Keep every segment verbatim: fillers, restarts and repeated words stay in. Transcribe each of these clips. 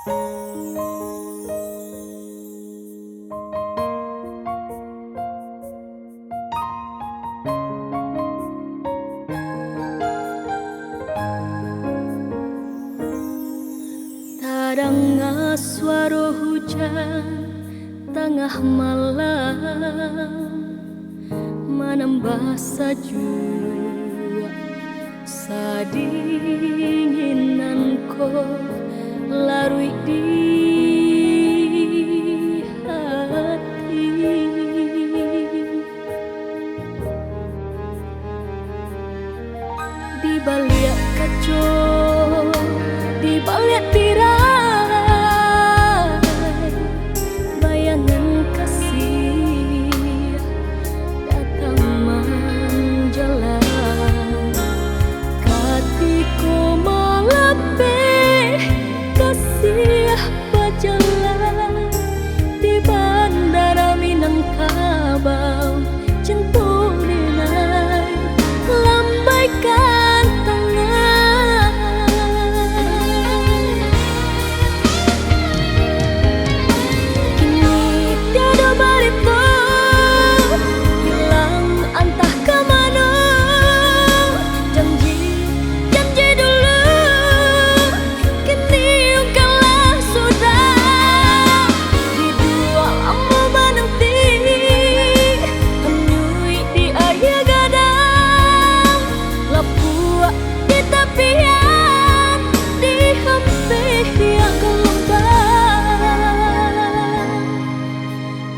Tadanga suaro hujan tangah malam, manambah sajuak sadinginan ko laruik di hati. Di baliak kaco, di baliak tirai, bayangan kasih datang manjalang. Katiko malapeh, kasih bajalan di Bandara Minangkabau. Cinto denai, lambaikan tangan. Kini tiado barito, hilang antah ka mano. Janji, janji dulu, kini ungkaplah sudah. Diduak lamo mananti, anyuik di aia gadang, lapuak di tapian, dihampeh pihak galombang.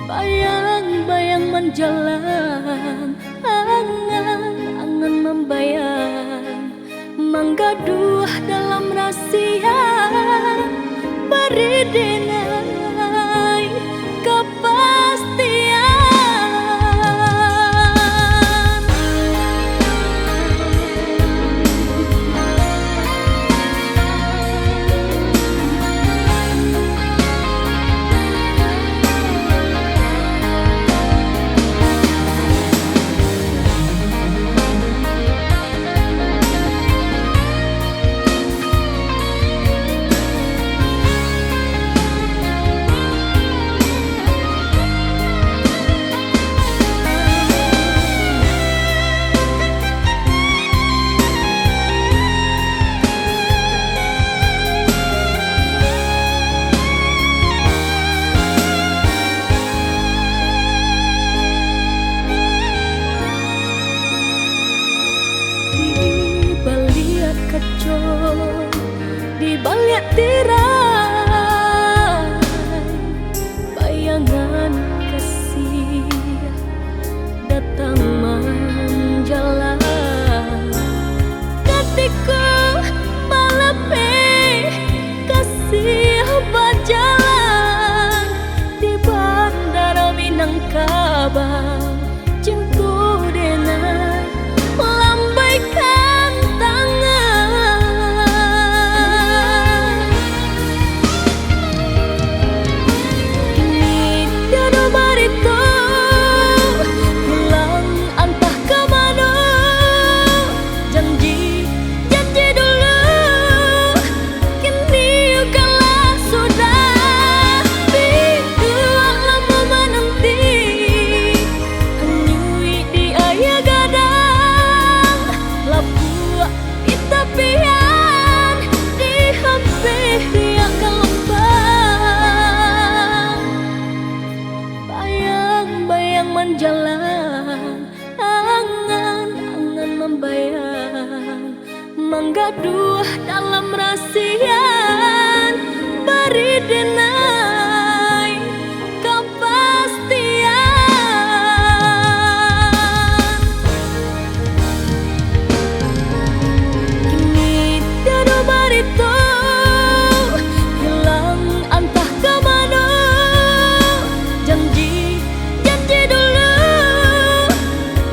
Bayang-bayang manjalang, angan-angan mambayang, manggaduah dalam rasia, bari denai kapastian. Di baliak kaco, di baliak tirai, bayangan kasih datang manjalang. Katiko malapeh, kasih bajalan di Bandara Minangkabau. Cinto denai, lambaikan tangan. Kini tiado barito, hilang antah ka mano. Janji, janji dulu, kini ungkaplah sudah. Biduak lamo mananti, anyuik di aia gadang, lapuak di tapian, dihampeh pihak galombang. Bayang-bayang manjalang, angan-angan mambayang, manggaduah dalam rasian, bari denai kapastian. Kini tiado barito, hilang antah ka mano. Janji, janji dulu,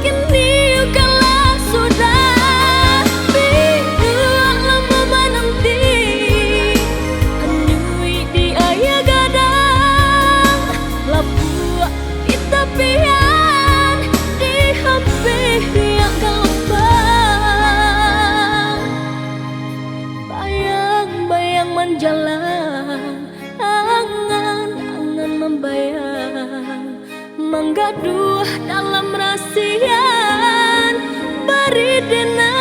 kini ungkaplah sudah. Biduak lamo mananti, anyuik di aia gadang, lapuak di tapian, dihampeh pihak galombang. Bayang-bayang manjalang, Manggaduah dalam rasian, bari dena